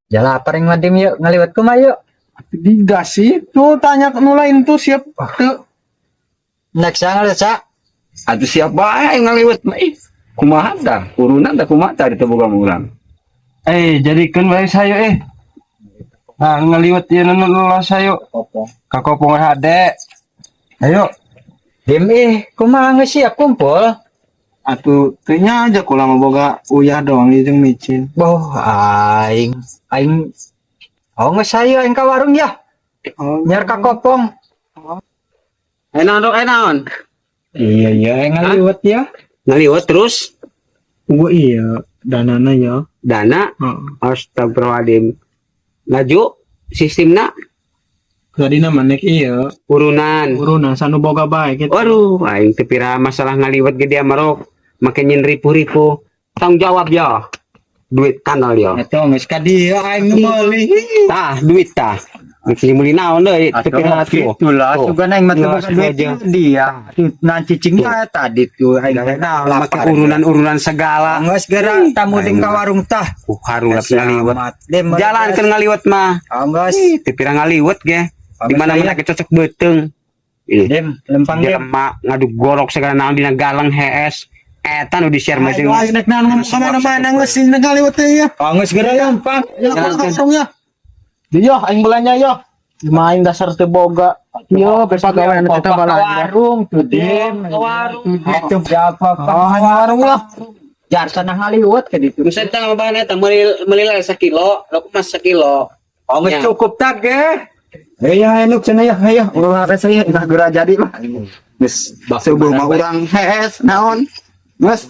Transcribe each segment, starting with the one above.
Ya lapar yang madim yuk, ngaliwet kumaha yuk. Digas sih tuh tanya ke nu lain tuh siap tuh. Next ya ngaliwet sa. Atuh siap bae ngaliwet mah ih. Kumaha tah? Urunan tah kumaha tah diteu boga urang. Eh, jadikeun bae sayo eh. Nah, ngaliwet ieu nu los sayo. Ka kopong hade. Ayo. Dim ih, kumaha geus siap kumpul? Atuh teu nya aja kula mah boga uyah doang ieu jeung micin. Boh, aing aing oh geus sayo aing ka warung ya. Oh, Nyar ka kopong. Eh naon dok, eh naon? Iya iya aing ngaliwet ya. Ngaliwet terus gua iya danana ya. Dana. Heeh. Astagfirullahaladzim. Laju sistemna. Tadi nama nek iya urunan. Urunan sanu boga bae gitu. Waduh, aing teu pira masalah ngaliwet gede amarok. Make nyin ripuh-ripuh. Tanggung jawab ya. Duit kanal ya. Eta geus ka dieu aing nu meuli. Tah, duit tah. Geus meuli naon deui teu pira atuh. Itulah Tuh. sugan aing mah teu Jelas boga duit aja. dia. Nah cicing bae tadi tuh aing Naon make urunan-urunan segala. Geus geura tamu ding ka warung tah. Ku harulap ngaliwet. Dem Jalankeun ngaliwet mah. Geus. Ih, teu pira ngaliwet ge. Di mana-mana ge cocok beuteung. Ih, Dem lempang dem. jelema ngadu gorok segala naon dina galang hees. Eta nu di-share mah jeung Ayo aing nek naon ngomong ka mana-mana geus sih ngaliwet teh ya. Oh geus geura lempang. Ya aku ka warung ya. Yo aing belanja yo. Main dasar teu boga. Yo pagawean eta balanja. Warung tuh dem. Warung. Itu berapa? Oh, hanya warung lah. Jar sana ngaliwet ke ditu. Geus eta bahan eta meuli meuli lah sakilo, lauk mas sakilo. Oh geus Ya. cukup tak ge. Eh ya enuk cenah ya, ayo ulah saya ulah geura jadi lah. Geus subuh mah urang hees naon. Geus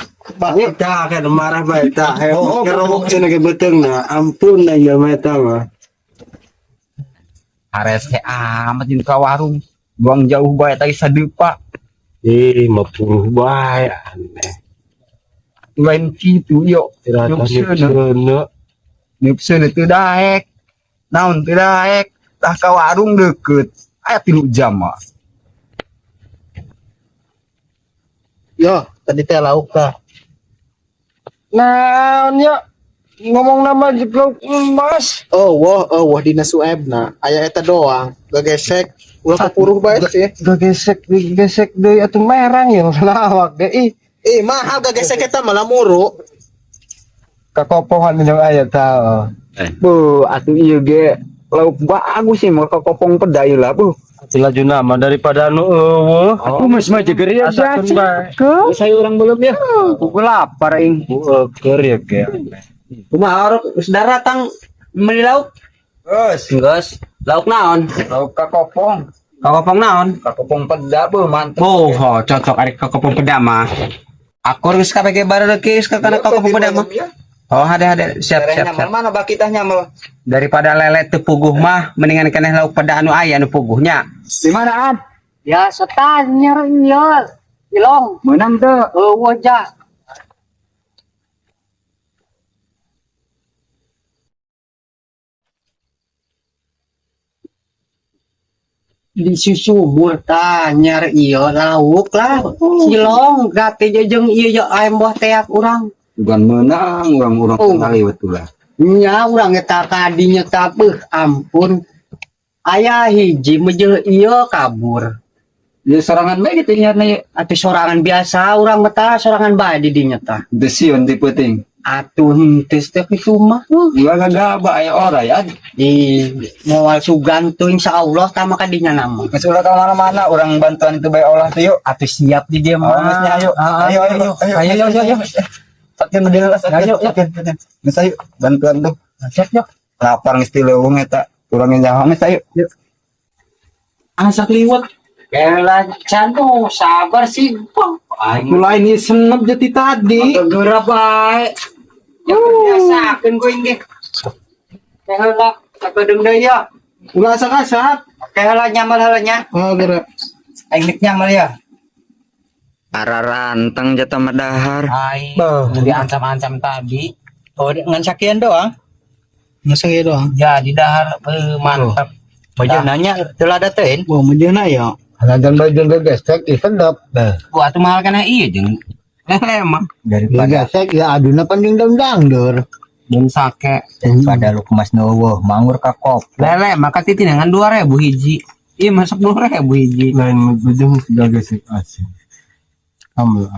Tah kan marah bae tah. Ngerowok cenah ge beuteungna. Ampun aing mah eta mah. Arese amat jeung ka warung. Buang jauh bae tadi sadepa. Ih, mah puruh bae aneh. Lain kitu yo. Tirata Nyupseuna. Nyupseuna teu daek. Naon teu daek. Tah ka warung deukeut. Aya 3 jam mah. Yo, tadi teh lauk tah. Naon ya? Ngomong nama jeglok emas. Oh, wah, oh, wah dina suebna. Aya eta doang. Gagesek ulah kepuruh bae sih. Gagesek gesek deui atuh merang ya awak ge ih. Eh, mahal gagesek eta malah muru. Kakopohan jeung aya tah. Bu, atuh ieu ge lauk bagus sih mau kopong pedai lah, Bu. Atuh laju nama daripada anu eueuh. Aku geus mah jeger ya. Asakeun bae. Saya orang belum ya. Aku lapar aing. Eueuh ya ge. Kumaha orok geus daratang meuli lauk? Geus. Geus. Lauk naon? Lauk kakopong. Kakopong naon? Kakopong peda, Bu, mantep. Oh, ho, cocok ari kakopong peda mah. Akur geus kabeh ge bareureuk geus ka kana kakopong peda mah. Oh, hade hade siap siap siap. Mana bakitah nyamel? Daripada lele teu puguh mah mendingan keneh lauk peda anu aya anu puguhnya. Di mana, An? Ya setan nyer nyer. Ilong, Menang tuh. eueuh ja. Di susumur tah nyar ieu lauk lah. Silong gate jeung ieu ye ayam buah teak urang. Bukan menang orang-orang Oh. kali betul lah. Nya urang eta kadinya ta beuh ampun. Aya hiji meujeuh ieu kabur. Ya sorangan bae gitu nyarna ya. Atuh sorangan biasa urang mah tah sorangan bae di dinya tah. Desion di peuting. Atuh henteu teh kitu mah. Ulah gagaba aya ora ya. Di moal sugan tuh insyaallah tah maka dinya nama. Geus ulah ka mana-mana urang bantuan itu bae olah tuh yuk. Atuh siap di dia Oh, mah. geus nya, ayo. Ayo ayo ayo Ayo ayo ayo. Satkeun bedil lah satkeun. Ayo, Satkeun. Geus ayo bantuan tuh. Siap yuk. Lapar geus ti leuweung eta. Urang yang jauh geus ayo. Yuk. Asak liwet. Kela canu sabar sih. Aing Mulai ini senep jati tadi. geura bae. Yang biasakeun ku ge. Heula sakedeung deui ya. Ulah asak-asak. Oke heula nyamal heula nya. Oh, geura. Aing nek nyamal ya. Ara rantang jatah madahar. Ai, diancam-ancam tadi. Oh, ngan sakian doang. Masa ieu doang. Jadi dahar mantap. Baju nanya teu lada teuin. Wah, menjeuna ya. Lanjan bae jeung gagesek ih sedap. Nah, Gua atuh mahal kana ieu jeung lele mah. Daripada gagesek ya aduna pan jeung dangdangdeur. Mun sake. Pada lu kemas nuwuh, manggur ka kop. Lele maka titinangan 2000 hiji. Iya mah 10.000 hiji. Lain bejeng gaga sih asin. Ambil.